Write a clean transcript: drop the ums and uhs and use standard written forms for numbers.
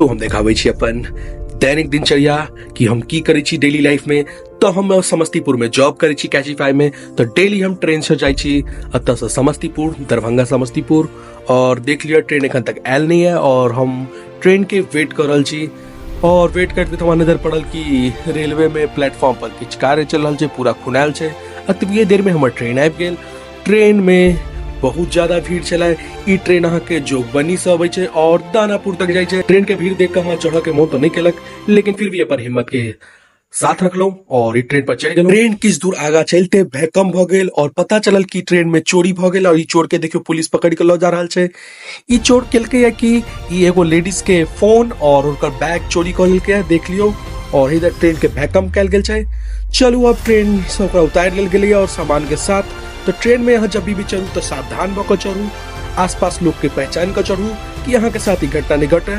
तो हम देखाबै छी अपन दैनिक दिनचर्या कि हम की करै छी डेली लाइफ में। तो हम समस्तीपुर में जॉब करै छी कैचिफाई में, तो डेली हम ट्रेन से जाइ छी एतऽ से समस्तीपुर, दरभंगा समस्तीपुर। और देख लिअ ट्रेन एखन तक आयल नहीं है और हम ट्रेन के वेट कर रहल छी। और वेट करते हमरा नजर पड़ल कि रेलवे में प्लेटफॉर्म पर किछु कार्य चल रहल छै, पूरा खुनायल छै। एतबिए देर में हमर ट्रेन आबि गेल। ट्रेन में बहुत ज्यादा भीड़ छलै। ई ट्रेन अहाँ के जोगबनी से अबै छै और दानापुर तक जाइ छै। ट्रेन के भीड़ देख के हमरा चढ़ऽ के मोन तऽ नहि केलक, लेकिन फिर भी अपन हिम्मत के साथ रखलहुँ और ई ट्रेन पर चढ़ि गेलहुँ। ट्रेन किछु दूर आगा चलिते भयकम भऽ गेल और पता चलल कि ट्रेन में चोरी भऽ गेल और ई चोर के देखियौ पुलिस पकड़ि के लऽ जा रहल छै। ई चोर केलकै या कि ई एगो लेडीज के फोन और हुनकर बैग चोरी कऽ लेलकै है, देख लियौ। और इधर ट्रेन के भैकम कयल गेल छै। चलू अब ट्रेन से ओकरा उतारि लेल गेलैए और सामान के साथ। तो ट्रेन में अहाँ जब भी चढ़ू तो सावधान भऽ कऽ चढ़ू, आसपास लोग के पहचान कऽ चढ़ू कि अहाँ के साथ ई घटना नहीं घटे।